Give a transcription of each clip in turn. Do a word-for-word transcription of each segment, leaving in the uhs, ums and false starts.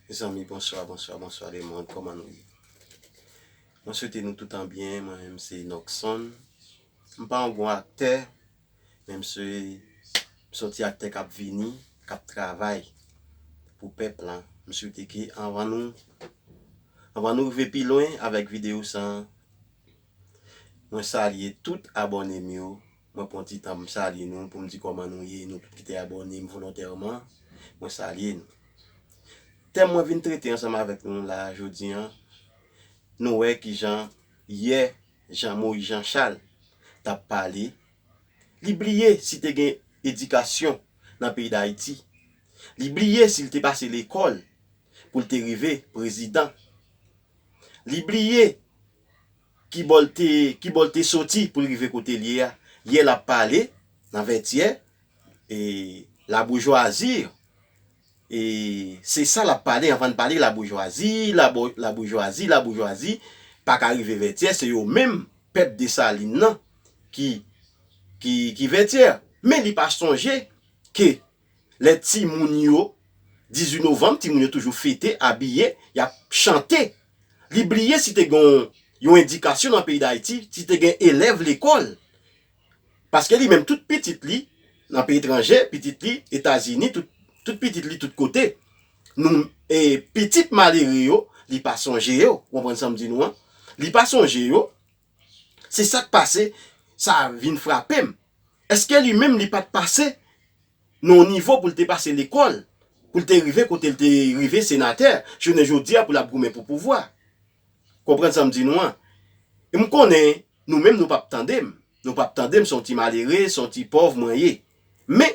Mezanmi, bonswa, bonswa, bonswa lemonn, kòman nou ye? Mwen swete nou tout an byen, mwen menm se Nockson. M pa yon bon aktè, men m se m se yon ti aktè k ap vini, k ap travay pou pèp lan. M swete ke anvan nou, anvan nou rive pi lwen avèk videyo sa, mwen salye tout abòne m yo. Mwen pran ti tan pou m salye nou, pou m di kòman nou ye, nou tout ki te abòne m volontèman. Mwen salye nou. Tèm mwen vin trete ansanm avèk nou la jodi an, nou wè kijan yè Jean Moïse Jean Charles t ap pale. Li bliye si te gen edikasyon nan peyi Dayiti. Li bliye si l te pase lekòl pou l te rive prezidan. Li bliye ki bò l te, ki bò l te soti pou l rive kote l ye a. Yè l ap pale nan Vètyè, e laboujwazi, e se sa l ap pale, anvan l pale laboujwazi, labo-, laboujwazi, laboujwazi pa ka rive Vètyè, se yo menm, pèp Desalin nan, ki, ki, ki Vètyè. Men li pa sonje ke lè timoun yo, dizuit novanm, timoun yo toujou fete, abiye, y ap chante. Li bliye si te gen yon, yon edikasyon nan peyi Dayiti, si te gen elèv lekòl. Paske li menm, tout pitit li nan peyi etranje, pitit li Etazini, tout, tout pitit li tout kote. Nou, e pitit malere yo, li pa sonje yo. Ou konprann sa m di nou an? Li pa sonje yo. Se sa k pase, sa vin frape m. Èske li menm li pa t pase nan yon nivo pou l te pase lekòl, pou l te rive kote l te rive senatè, jounen jodi a pou l ap goumen pou pouvwa? Konprann sa m di nou an? E m konnen nou menm nou p ap tande m. Nou p ap tande m, se yon ti malere, se yon ti pòv mwen ye. Men,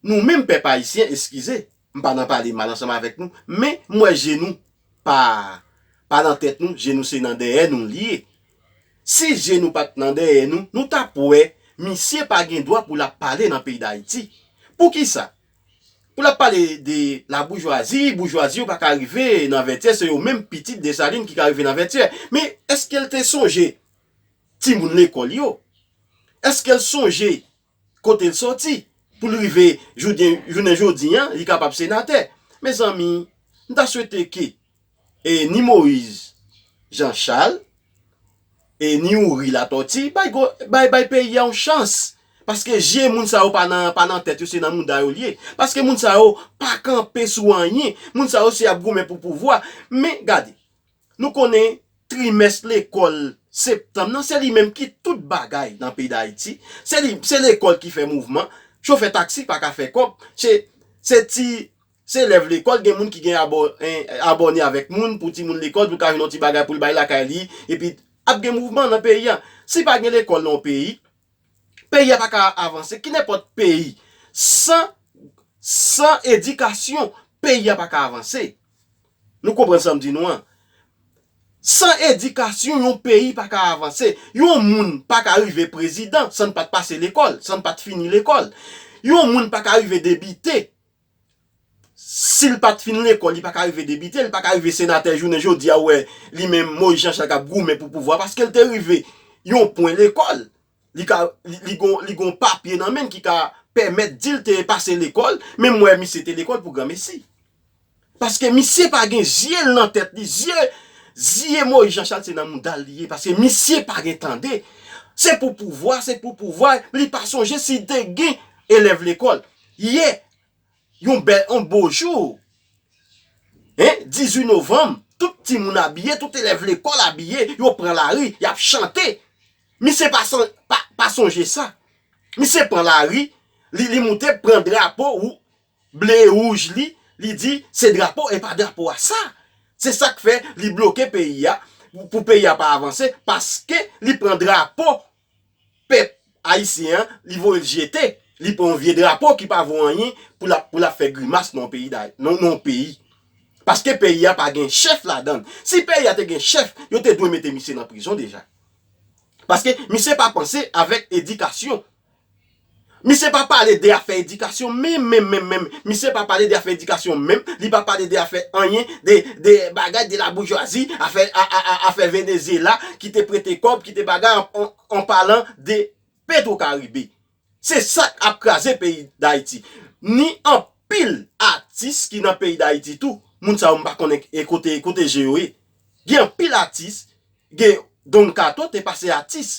nou menm pèp ayisyen, eskize, m pa nan pale mal ansanm avèk nou, men m wè je nou pa, pa nan tèt nou, je nou se nan dèyè nou li ye. Si je nou pa t nan dèyè nou, nou t ap wè misye pa gen dwa pou l ap pale nan peyi Dayiti. Poukisa? Pou l ap pale de laboujwazi, boujwazi yo pa ka rive nan Vètyè, se yo menm pitit Desalin ki ka rive nan Vètyè. Men èske l te sonje timoun lekòl yo? Èske l sonje kote l soti pou l rive jounen, jounen jodi an, li kapab senatè? Mezanmi, m ta swete ke, e, ni Moïse Jean Charles, e, ni Youri Latortue bay, gwo- bay, bay peyi a yon chans. Paske je moun sa yo pa nan, pa nan tèt yo, se nan mouda yo l ye. Paske moun sa yo pa kanpe sou anyen. Moun sa yo se ap goumen pou pouvwa. Men gade, nou konnen trimès lekòl septanm nan, se li menm ki tout bagay nan peyi Dayiti. Se li, se lekòl ki fè mouvman. Chofè taksi pa ka fè kòb. Se, se ti, se elèv lekòl, gen moun ki gen abò-, en, abòne avèk moun pou timoun lekòl, pou l ka jwenn yon ti bagay pou l bay lakay li, epi ap gen mouvman nan peyi a. Si pa gen lekòl nan yon peyi, peyi a pa ka avanse. Ki nenpòt peyi, san, san edikasyon, peyi a pa ka avanse. Nou konprann sa m di nou an? San edikasyon, yon peyi pa ka avanse. Yon moun pa ka rive prezidan san l pa t pase lekòl, san l pa t fini lekòl. Yon moun pa ka rive depite si l pa t fin lekòl, li pa ka rive depite, li pa ka rive senatè jounen jodi a, ou wè, li menm Moïse Jean Charles k ap goumen pou pouvwa, paske l te rive yon pwen lekòl. Li ka, li, li gon, li gon papye nan men l ki ka pèmèt di l te pase lekòl, men m wè misye te lekòl pou granmesi. Paske misye pa gen zye l nan tèt li, zye, zye Moïse Jean Charles se nan mouda l li ye, paske misye pa gen tande. Se pou pouvwa, se pou pouvwa, li pa sonje si te gen elèv lekòl. Yè, yon bèl, yon bo jou, en, dizuit novanm, tout timoun abiye, tout elèv lekòl abiye, yo pran lari, y ap chante. Misye pa son-, pa, pa sonje sa. Misye pran lari, li, li moute pran drapo ou ble e wouj li, li di se drapo e pa drapo a sa. Se sa k fè li bloke peyi a, pou, pou peyi a pa avanse, paske li pran drapo pèp ayisyen an, li voye l jete. Li pran yon vye drapo ki pa vo anyen pou l ap, pou l ap fè grimas nan yon peyi, nan, nan yon peyi. Paske peyi a pa gen chèf ladan l. Si peyi a te gen chèf, yo te dwe mete misye nan prizon deja. Paske misye pa panse avèk edikasyon. Misye pa pale de afè edikasyon menm, menm, menm, menm. Misye pa pale de afè edikasyon menm. Li pa pale de afè anyen, de, de bagay, de laboujwazi, afè, a, a, a, afè Venezyela ki te prete kòb, ki te bagay, an, an, an palan de Petwokaribe. Se sa k ap kraze peyi Dayiti. Ni anpil atis ki nan peyi Dayiti tou. moun sa yo m pa konnen e kote, kote je yo ye. Gen anpil atis, gen Don Kato te pase atis.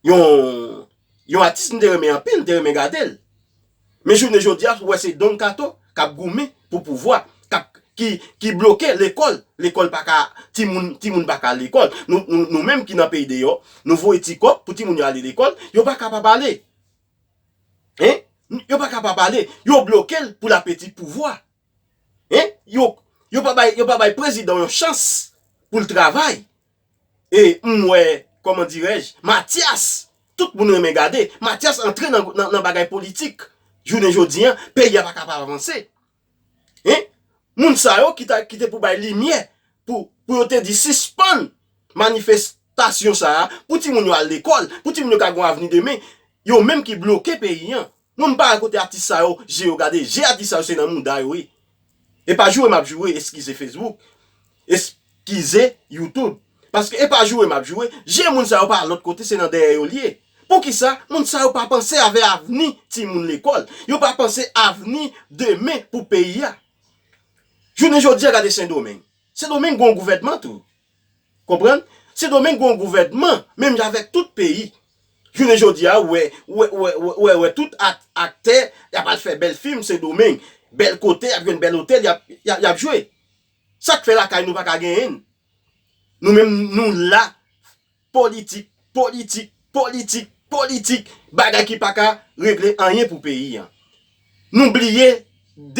Yon, yon atis m te renmen anpil, m te renmen gade l. Men jounen jodi a, ou wè se Don Kato k ap goumen pou pouvwa, k ap, ki, ki bloke lekòl. Lekòl pa ka, timoun, timoun pa ka al lekòl. Nou, nou, nou menm ki nan peyi deyò, nou voye ti kòb pou timoun yo ale lekòl, yo pa kapab ale. Hein? Yo pa kapab ale. Yo bloke l pou lapeti pouvwa. Hein? Yo, yo pa bay, yo pa bay prezidan yon chans pou l travay. E m wè, kòman dirèj, Matyas, tout moun renmen gade, Matyas antre nan, nan, nan bagay politik. Jounen jodi a, peyi a pa kapab avanse. Hein? Moun sa yo ki ta, ki te pou bay limyè, pou, pou yo te di sispann manifestasyon sa a, pou timoun yo al lekòl, pou timoun yo ka gen yon avni demen, yo menm ki bloke peyi a. Mwen m pa wè kote atis sa yo, je yo gade, je atis sa yo se nan mouda yo ye. E pa joure m ap joure, eskize Facebook, eskize YouTube. Paske e pa joure m ap joure, je moun sa yo pa lòt kote, se nan dèyè yo l ye. Poukisa moun sa yo pa panse avè avni timoun lekòl? Yo pa panse avni demen pou peyi a. Jounen jodi a, gade Sendomeng. Sendomeng gon gouvènman tou. Konprann? Sendomeng gon gouvènman, menm jan avèk tout peyi. Jounen jodi a, ou wè, ou wè, ou wè, ou wè, ou wè, ou wè tout ak, aktè, y ap al fè bèl fim Sendomeng, bèl kote, y ap jwenn bèl otèl, y ap, y ap, y ap jwe. Sa k fè lakay nou pa ka genyen n? Nou menm, nou la, politik, politik, politik, politik, bagay ki pa ka regle anyen pou peyi a. Nou bliye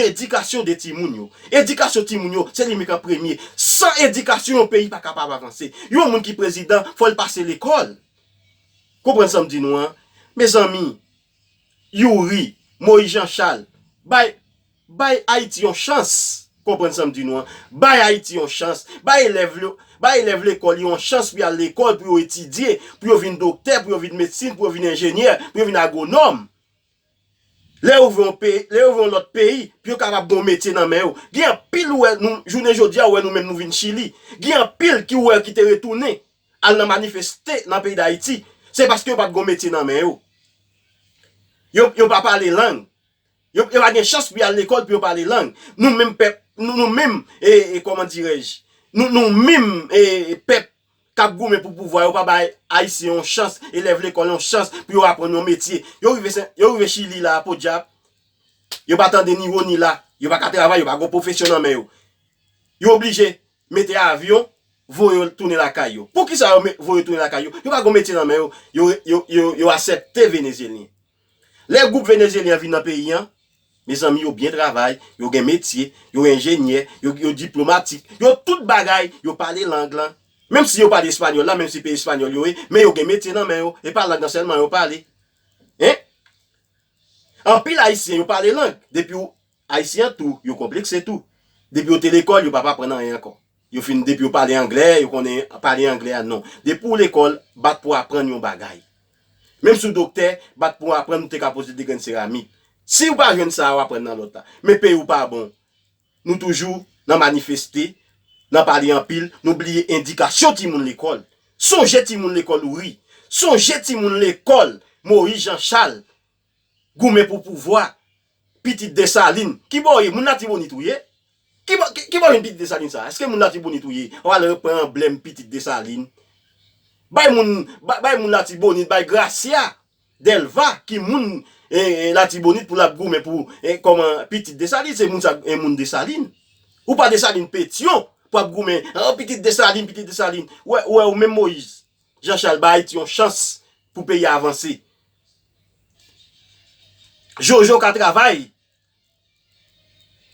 edikasyon de timoun yo. Edikasyon timoun yo, se li menm k an premye. San edikasyon, yon peyi pa kapab avanse. Yon moun ki prezidan, fò l pase lekòl. Konprann sa m di nou an? Mezanmi, Youri, Moïse Jean Charles, bay, bay Ayiti yon chans. Konprann sa m di nou an? Bay Ayiti yon chans. Bay elèv, bay elèv lekòl yo yon chans pou y al lekòl, pou yo etidye, pou yo vin doktè, pou yo vin medsin, pou yo vin enjenyè, pou yo vin agwonòm. Lè yo rive yon peyi, lè yo rive yon lòt peyi, pou yo kapab gen yon metye nan men yo. Gen anpil ou wè nou, jounen jodi a, ou wè nou menm nou vin Chili. Gen anpil ki ou wè ki te retounen al nan manifeste nan peyi Dayiti. Se paske yo pa t gen yon metye nan men yo. Yo, yo pa pale lang. Yo, yo pa gen chans pou y al lekòl pou yo pale lang. Nou menm pèp, nou, nou menm, e, e, kòman dirèj? Nou, nou menm, e, pèp k ap goumen pou pouvwa, yo pa bay Ayisyen yon chans, elèv lekòl yon chans pou yo aprann yon metye. Yo rive Sen, yo rive Chili la, podyab. Yo pa tande ni wo ni la. Yo pa ka travay, yo pa gen pwofesyon nan men yo. Yo oblije mete avyon, voye yo tounen lakay yo. Poukisa yo me, voye yo tounen lakay yo? Yo pa gen metye nan men yo. Yo, yo, yo, yo aksepte Venezyelyen. Lè gwoup venezyelyen an vin nan peyi an, mezanmi, yo byen travay, yo gen metye, yo enjenyè, yo, yo diplomatik, yo tout bagay, yo pale lang lan. Menm si yo pale espanyòl la, menm si peyi espanyòl yo ye, men yo gen metye nan men yo. E pa lang lan sèlman yo pale. Hein? Anpil Ayisyen yo pale lang. Depi w Ayisyen tou, yo konplekse tou. Depi yo te lekòl, yo p ap aprann anyen ankò. Yo fin, depi yo pale anglè, yo konnen pale anglè a non. Depi w lekòl, bat pou aprann yon bagay. Menm si w doktè, bat pou aprann ou te ka poze de grenn seramik. Si w pa jwenn sa a, w aprann nan lòt la. Men peyi w pa bon. Nou toujou nan manifeste, nan pale anpil, nou bliye edikasyon timoun lekòl. Sonje timoun lekòl Youri. Sonje timoun lekòl Moïse Jean Charles. Goumen pou pouvwa. Pitit Desalin. Kibò w ye? Moun Latibonit ou ye? Kibò, ki, kibò w vin pitit Desalin sa? Èske moun Latibonit ou ye? W al pran anblèm pitit Desalin. Bay moun, bay, bay moun Latibonit, bay Gracia Delva, ki moun, e, e, Latibonit pou l ap goumen pou, e, kòman pitit Desalin, se moun sa, e, moun Desalin. Ou pa Desalin Petyon, pou ap goumen, an, pitit Desalin, pitit Desalin. Ou wè, ou wè, ou menm Moïse Jean Charles, bay Ayiti yon chans pou peyi a avanse. Jojo ka travay.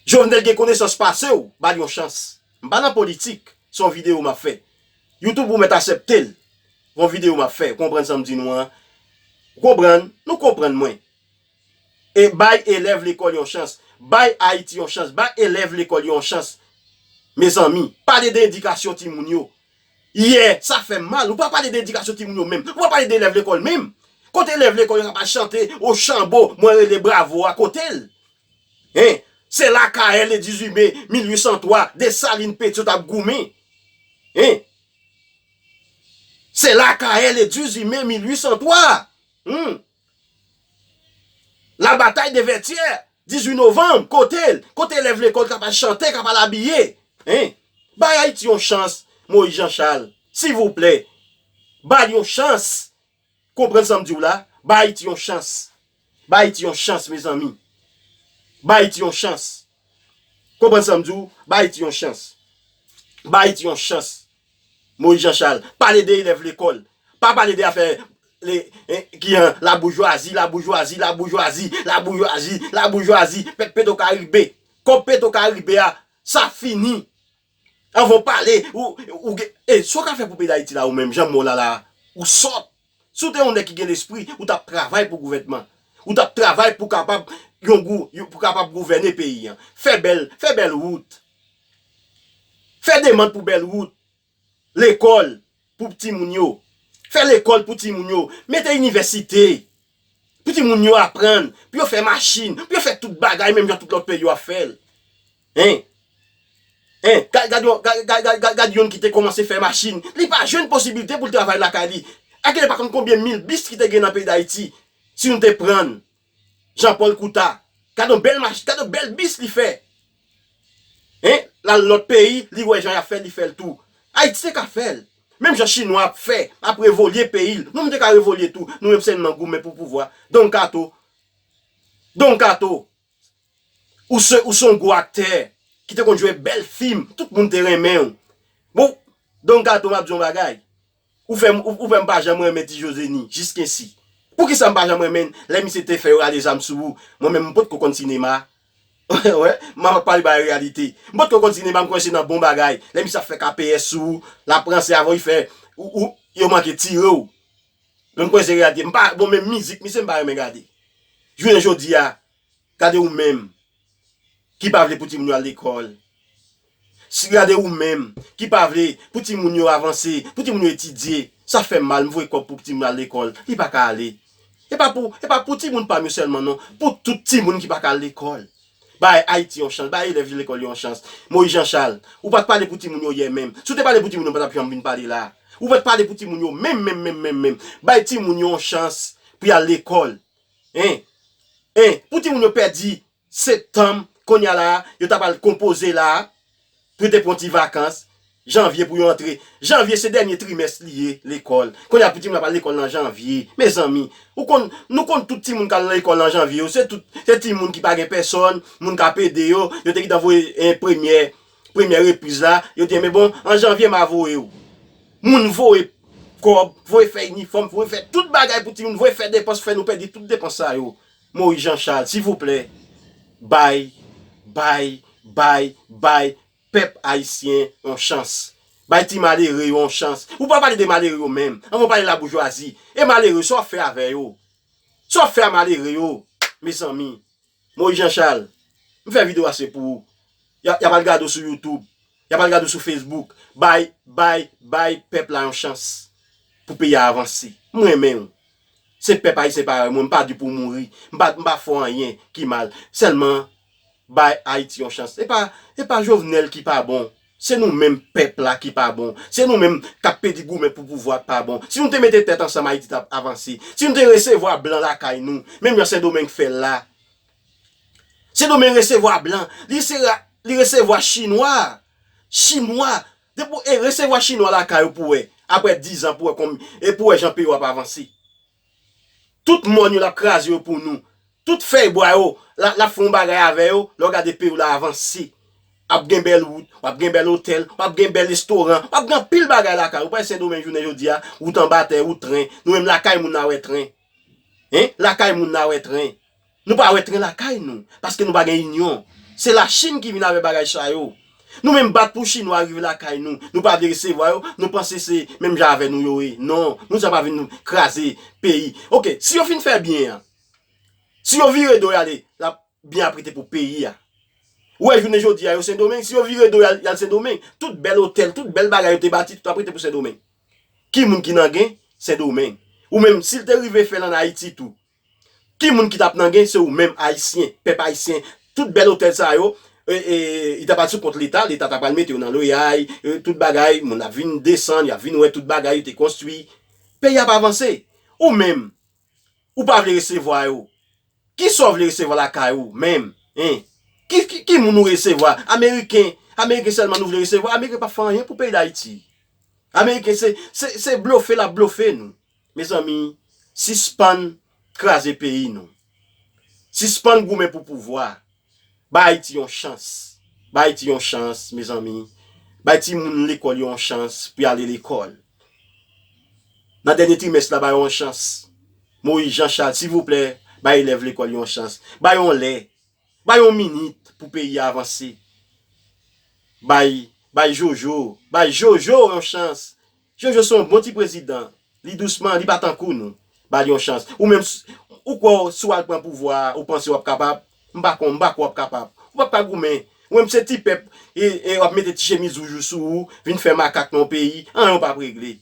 Jovenel gen konesans pase w, ba l yon chans. M pa nan politik, se yon videyo m ap fè. YouTube ou mèt aksepte l. Yon videyo m ap fè, ou konprann sa m di nou an? Ou konprann? Nou konprann mwen. E bay elèv lekòl yon chans. Bay Ayiti yon chans. Bay elèv lekòl yon chans. Mezanmi, pale de edikasyon timoun yo. Yè, sa fè m mal. Ou pa pale de edikasyon timoun yo menm. Ou pa pale de elèv lekòl menm. Kote elèv lekòl yo k ap al chante Ochanbo, mwen rele bravo a, kote l? Hein? Se la K L le dizuit me mil uit san twa, Desalin Petyon t ap goumen. Hein? Se la K L le dizuit me mil uit san twa. Hmm? La bataille de Vertières. Dizuit novanm, kote l? Kote elèv lekòl k ap al chante, k ap al abiye? Hein? Bay Ayiti yon chans, Moyiz Jan Chal. Silvouplè. Ba l yon chans. Konprann sa m di w la? Ba Ayiti yon chans. Ba Ayiti yon chans, mezanmi. Ba Ayiti yon chans. Konprann sa m di w? Ba Ayiti yon chans. Ba Ayiti yon chans. Moyiz Jan Chal. Pale de elèv lekòl. Pa pale de afè le, eh, ki an laboujwazi, laboujwazi, laboujwazi, laboujwazi, laboujwazi. Pèp Petwokaribe. Kòb Petwokaribe a, sa fini. Anvan w pale, ou, ou gen, e sa w ka fè pou peyi Dayiti la, ou menm, jan m wè w la la, ou sòt. Si w te yon nèg ki gen lespri, ou t ap travay pou gouvènman. Ou t ap travay pou kapab yon gou, yon, pou kapab gouvène peyi an. Fè bèl, fè bèl wout. Fè demann pou bèl wout. Lekòl pou timoun yo. Fè lekòl pou timoun yo. Mete inivèsite. Pou timoun yo aprann. Pou yo fè machin. Pou yo fè tout bagay, menm jan tout lòt peyi yo ap fè l. Hein? Hein? Gad, gad, yon- gad, gad, gad, gad, gad youn ki te kòmanse fè machin. Li pa jwenn posiblite pou l travay lakay li. Ak li pa konn konbyen mil bis ki te gen nan peyi Dayiti. Si nou te pran Jean Paul Couta. Gad yon bèl mach, gad yon bèl bis li fè. Hein? L al lòt peyi, li wè jan y ap fè l, li fè l tou. Ayiti te ka fè l. Menm jan chinwa ap fè, ap revolye peyi l. Nou menm te ka revolye tou. Nou menm sèlman goumen pou pouvwa. Don Kato. Don Kato. Ou se, ou se yon gwo aktè ki te konn jwe bèl fim, tout moun te renmen w. Bon, Don Kato, m ap di yon bagay. Ou fè m, ou, ou fè m pa janm renmen Ti Jozeni, jiskensi. Poukisa m pa janm renmen l? Lè misye te fè yo rale zam sou ou, mwen menm m potko konn sinema. Wè, m ap pale bay reyalite. M potko konn sinema, m kwè se nan bon bagay. Lè misye ap fè K P S sou ou, l ap ranse avan, li fè, ou, ou, yo manke tire w. Men m kwè se reyalite. M pa, bon, menm mizik, misye m pa renmen gade. Jounen jodi a, gade ou menm, ki pa vle pou timoun yo al lekòl. Si gade ou menm, ki pa vle pou timoun yo avanse, pou timoun yo etidye, sa fè m mal, m voye kòb pou timoun al lekòl, li pa ka ale. E pa pou, e pa pou timoun pa m yo sèlman non, pou tout timoun ki pa ka al lekòl. Bay Ayiti yon chans, bay elèv lekòl yo yon chans. Moyiz Jan Chal, ou pa t pale pou timoun yo yè menm. Si w te pale pou timoun yo, m pa t ap janm vin pale la. Ou pa t pale pou timoun yo menm, menm, menm, menm, menm. Bay timoun yo yon chans pou y al lekòl. Hein? Hein? Pou timoun yo pèdi septanm, kounye a la, yo ta pral konpoze la, pou yo te pran ti vakans, janvye pou yo antre. Janvye se dènye trimès li ye, lekòl. Kounye a pou timoun ap al lekòl nan janvye. Mezanmi, ou konn, nou konn tout timoun k al lekòl nan janvye yo, se tout, se timoun ki pa gen pèsòn, moun k ap ede yo, yo te gentan voye, eh, premyè, premyè repriz la, yo di, men bon, an janvye m a voye w. Moun voye kòb, voye fè inifòm, voye fè tout bagay pou timoun, voye fè depans, fè nou pèdi tout depans sa yo. Moyiz Jan Chal, silvouplè, bay, bay, bay, bay pèp ayisyen yon chans. Bay ti malere yo yon chans. Ou pa pale de malere yo menm. Anvan w pale laboujwazi. E malere yo, sa w ap fè avè yo? Sa w ap fè a malere yo? Mezanmi. Moyiz Jan Chal, m fè videyo a se pou ou. Y a, y ap al gade w sou YouTube. Y ap al gade w sou Facebook. Bay, bay, bay pèp la yon chans pou peyi a avanse. M renmen w. Se pèp ayisyen parèy mwen, m pa di pou w mouri. M pa, m pa fè w anyen ki mal. Sèlman, bay Ayiti yon chans. E pa, e pa Jovenel ki pa bon. Se nou menm pèp la ki pa bon. Se nou menm k ap pedi goumen pou pouvwa k pa bon. Si nou te mete tèt ansanm, Ayiti t ap avanse. Si nou te resevwa blan lakay nou, menm jan Sendomeng fè l la. Sendomeng resevwa blan. Li se ra-, li resevwa chinwa. Chinwa. Depi w, e resevwa chinwa lakay ou pou wè. Apre diz an pou wè kòm, e pou wè jan peyi w ap avanse. Tout mòn yo, l ap kraze yo pou nou. Tout fèy bwa yo, l a, l ap fè yon bagay avè yo, lè w gade peyi w la avanse. W ap gen bèl wout, w ap gen bèl otèl, w ap gen bèl restoran, w ap gen anpil bagay lakay ou. Ou pa wè Sendomeng jounen jodi a, wout anba tè, wout tren. Nou menm lakay moun n a wè tren. Hein? Lakay moun n a wè tren. Nou pa wè tren lakay nou, paske nou pa gen inyon. Se Lachin ki vin avè bagay sa yo. Nou menm bat pou chinwa rive lakay nou, nou pa vle resevwa yo, nou panse se menm jan avè nou yo ye. Non, moun sa pa vin kraze peyi. Oke, si yo fin fè byen an, si yo vire do y ale, l ap byen ap rete pou peyi a. Ou wè jounen jodi a yo Sendomeng, si yo vire do y al, y al Sendomeng, tout bèl otèl, tout bèl bagay yo te bati, tout ap rete pou Sendomeng. Ki moun ki nan gen? Sendomeng. Ou menm, si l te rive fè l ann Ayiti tou, ki moun ki t ap nan gen? Se ou menm, Ayisyen, pèp ayisyen. Tout bèl otèl sa yo, e, e, li t ap al sou kont Leta, Leta t ap al mete yo nan loyay, e, tout bagay, moun ap vin desann, y ap vin wè tout bagay yo te konstwi. Peyi a ap avanse. Ou menm, ou pa vle resevwa yo. Kisa w vle resevwa lakay ou menm? Hein? Ki, ki, ki moun nou resevwa? Ameriken, Ameriken sèlman nou vle resevwa? Ameriken p ap fè anyen pou peyi Dayiti. Ameriken se, se, se blofe l ap blofe nou. Mezanmi, sispann kraze peyi nou. Sispann goumen pou pouvwa. Bay Ayiti yon chans. Bay Ayiti yon chans, mezanmi. Bay timoun lekòl yo yon chans pou y ale lekòl. Nan dènye trimès la, bay yo yon chans. Moyiz Jan Chal, silvouplè, bay elèv lekòl yo yon chans. Bay yon lè. Bay yon minit pou peyi a avanse. Bay, bay Jojo, bay Jojo yon chans. Jojo se yon bon ti prezidan. Li dousman, li pa tankou nou. Ba li yon chans. Ou menm, s- ou kwè w, si w al pran pouvwa a, ou panse w ap kapab? M pa kwè, m pa kwè w ap kapab. Ou p ap ka goumen. Ou menm se ti pèp, e, e w ap mete ti chemiz wouj ou sou ou, vin fè makak nan yon peyi, anyen w p ap regle.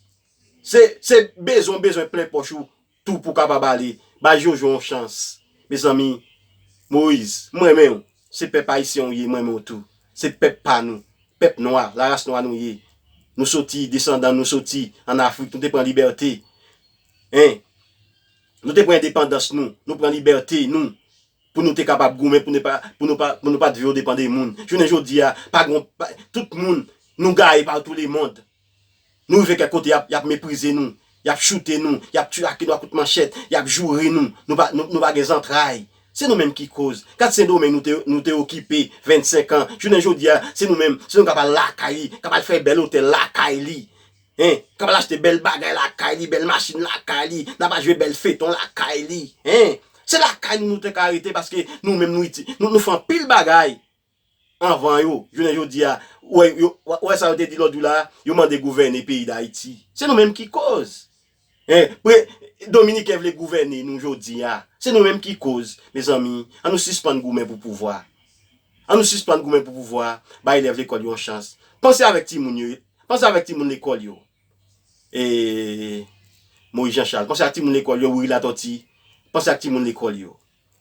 Se, se bezwen, w bezwen plen pòch ou tou pou w kapab ale. Ba Jojo yon chans. Mezanmi, Moyiz, m renmen w. Se pèp ayisyen w ye, m renmen w tou. Se pèp pa nou. Pèp nwa, laras nwa nou ye. Nou soti, desandan nou soti ann Afrik, nou te pran libète. Hein? Nou te pran endepandans nou, nou pran libète nou. Pou nou te kapab goumen, pou nou pa, pou nou pa, pou nou pa t viv o depan de moun. Jounen jodi a, pa gon, pa, tout moun, nou gaye partou lemond. Nou rive kèk kote, y ap, y ap meprize nou, y ap choute nou, y ap tchwake nou ak kout manchèt, y ap joure nou, nou pa, nou, nou pa gen zantray. Se nou menm ki koz. Gad Sendomeng nou te, nou te okipe vennsenk an. Jounen jodi a, se nou menm, se nou k ap al lakay li, k ap al fè bèl otèl lakay li. Hein? K ap al achte bèl bagay lakay li, bèl machin lakay li, n ap al jwe bèl feyton lakay li. Hein? Se lakay nou nou te ka rete paske nou menm nou iti, nou, nou fè anpil bagay anvan yo. Jounen jodi a, ou wè, yo, ou wè sa yo te di lòt jou la, yo mande gouvène peyi Dayiti. Se nou menm ki koz. Hein, pre, Dominiken vle gouvène nou jodi a. Se nou menm ki koz, mezanmi. An nou sispann goumen pou pouvwa. An nou sispann goumen pou pouvwa. Bay elèv lekòl yo yon chans. Panse avèk timoun yo. Panse avèk timoun lekòl yo. E Moyiz Jan Chal. Panse ak timoun lekòl yo, Wiri Latòti. Panse ak timoun lekòl yo.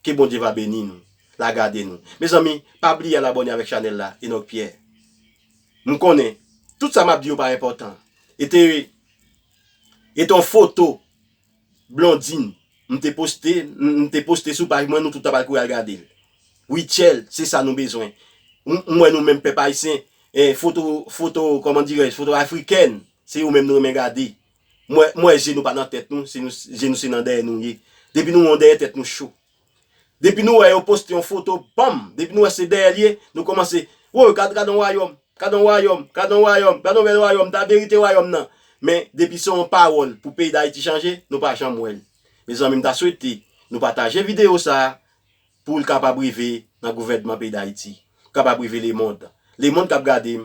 Ke Bondye va beni nou, la gade nou. Mezanmi, pa bliye al abòne avèk chanèl la, Enock Pierre. M konnen, tout sa m ap di yo pa enpòtan. E te, e te yon foto Blondine, m te poste, m, m te poste sou paj mwen, nou tout ap al kouri al gade l. Rachel, se sa nou bezwen. M, m wè nou menm pèp ayisyen, eh, foto, foto, kòman dirèj, foto afrikèn, se yo menm nou renmen gade. M wè, m wè je nou pa nan tèt nou, se nou, je nou se nan dèyè nou ye. Depi nou wè yon dèyè tèt nou cho. Depi nou wè yo poste yon foto, banm, depi nou wè se dèyè l ye, nou kòmanse, woy, gad, gad yon wayòm, gad yon wayòm, gad yon wayòm, gad yon bèl wayòm, ta verite wayòm nan. Men, depi se yon pawòl pou peyi Dayiti chanje, nou pa janm wè l. Mezanmi, m ta swete nou pataje videyo sa a pou l kapab rive nan gouvènman peyi Dayiti, kapab rive lemonn. Lemonn k ap gade m,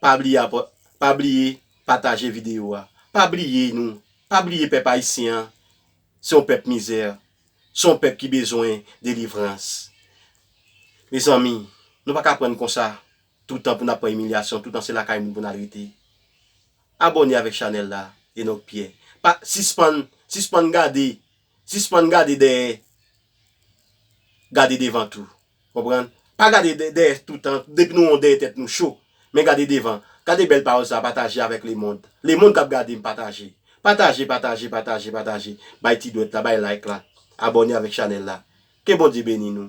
pa bliye apò-, pa bliye pataje videyo a. Pa bliye nou, pa bliye pèp ayisyen an. Se yon pèp mizè, se yon pèp ki bezwen delivrans. Mezanmi, nou pa ka pran n konsa, toutan pou n ap pran imilyasyon, toutan se lakay moun pou n al rete. Abòne avèk chanèl la, Enock Pierre. Pa, sispann, sispann gade, sispann gade dèyè, gade devan tou. Konprann? Pa gade dè-, dèyè toutan, depi nou wè yon dèyè tèt nou cho. Men gade devan. Gade bèl pawòl sa, pataje avèk lemonn. Lemonn k ap gade m, pataje. Pataje, pataje, pataje, pataje. Bay ti dwèt la, bay like la. Abòne avèk chanèl la. Ke Bondye beni nou.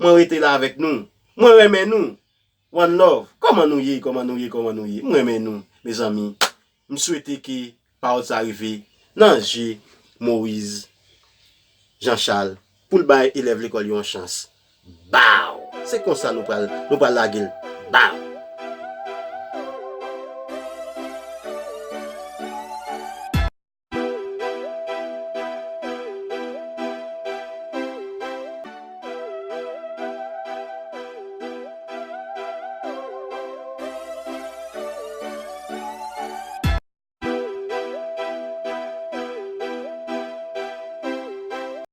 Mwen rete la avèk nou. Mwen renmen nou. One love. Kòman nou ye, kòman nou ye, kòman nou ye? M renmen nou, mezanmi. M swete ke pawòl sa rive nan je Moyiz Jan Chal pou l bay elèv lekòl yo yon chans. Baw! Se konsa nou pral, nou pral lage l. Baw!